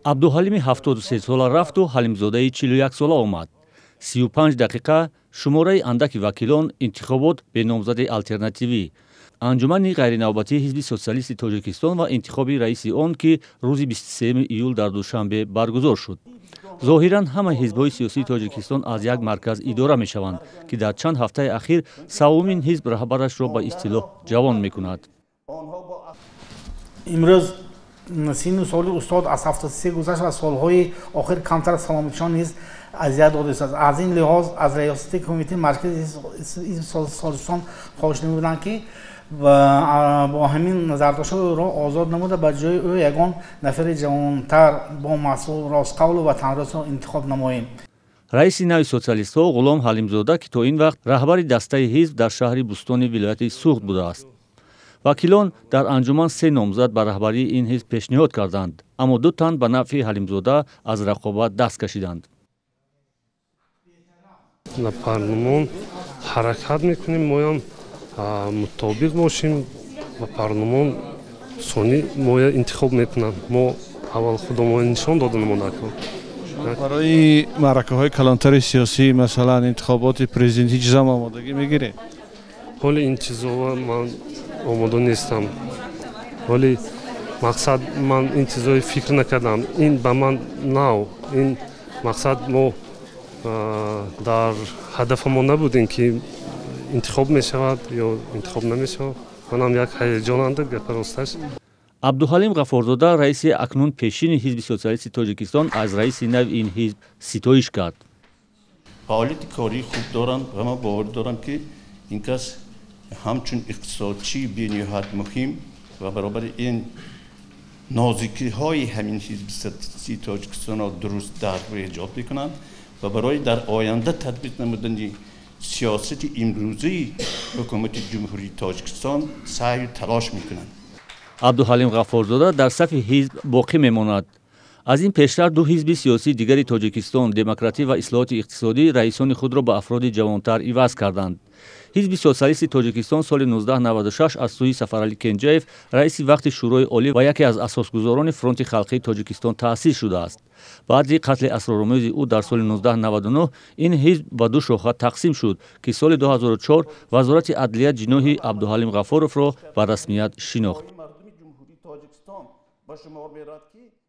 Абдуҳалими 73-сола рафту Ҳалимзодаи 41-сола омад. 35 дақиқа, шумораи андаки вакилон, интихобот бе номзади алтернативӣ, анҷумани ғайринавбатии Ҳизби социалисти Тоҷикистон ва интихоби раиси он, ки рӯзи 23 июл дар Душанбе баргузор шуд. Зоҳиран, ҳамаи ҳизбҳои сиёсии Тоҷикистон аз як марказ идора мешаванд, ки дар чанд ҳафтаи ахир саввумин ҳизб раҳбарашро ба истилоҳ ҷавон мекунад. Имрӯз синну соли устод аз 73 гузашт ва солҳои охир камтар саломатишон низ азият додааст. Аз ин лиҳоз аз раёсати Кумитаи маркази ҳизби социалистон хоҳиш намуданд, ки бо ҳамин назардошт ӯро озод намуда, ба ҷои ӯ ягон нафари ҷавонтар, бо масъул, ростқавлу ватандӯстро интихоб намоем. Раиси нави социалистҳо Ғулом Ҳалимзода, ки то ин вақт раҳбари дастаи ҳизб дар шаҳри Бӯстони вилояти Суғд будааст. Вакилон дар анҷуман се номзад ба раҳбарии ин ҳизб пешниҳод карданд, аммо ду тан ба нафъи Ҳалимзода аз рақобат даст кашиданд. На парлумон ҳаракат мекунем, моям мутобиқ бошем ба парлумон, сонӣ моя интихоб мекунанд. Мо аввал худомо нишон дода намонакун. Барои маъракаҳои калонтари сиёсӣ, масалан, интихоботи президентӣ, чизам омодагӣ мегиред? Ҳоли ин чизова ман омода нестам. Ҳоли мақсад ман ин чизои фикр накардам, ин ба ман нав. Ин мақсад мо дар ҳадафамон набудем, ки интихоб мешавад ё интихоб намешавад. Манам як ҳаяҷонанда, гапа росташ. Абдуҳалим Ғафорзода, раиси акнун пешини Ҳизби социалисти Тоҷикистон, аз раиси нави ин ҳизб ситоиш кард. Фаъолияти кории хуб доранд ва ман бовар дорам, ки ин кас ҳамчун иқтисодчии бениҳоят муҳим ва баробари ин нозикиҳои ҳамин Ҳизби социалистии Тоҷикистонро дуруст дарк ва эҷод мекунанд ва барои дар оянда татбиқ намудани сиёсати имрӯзаи ҳукумати Ҷумҳурии Тоҷикистон саъю талош мекунанд. Абдуҳалим Ғаффорзода дар сафи ҳизб боқӣ мемонад. Аз ин пештар ду ҳизби сиёсии дигари Тоҷикистон, Демократӣ ва Ислоҳоти иқтисодӣ, раисони худро ба афроди ҷавонтар иваз карданд. Ҳизби социалисти Тоҷикистон соли 1996 аз сӯи Сафаралӣ Кенҷаев, раиси вақти Шӯрои Олӣ ва яке аз асосгузорони Фронти халқии Тоҷикистон, таъсис шудааст. Баъди қатли асроромӯзи ӯ дар соли 1999 ин ҳизб ба ду шоха тақсим шуд, ки соли 2004 Вазорати адлия ҷиноҳи Абдуҳалим Ғаффоровро ба расмият шинохт. Ба шумор мерад, ки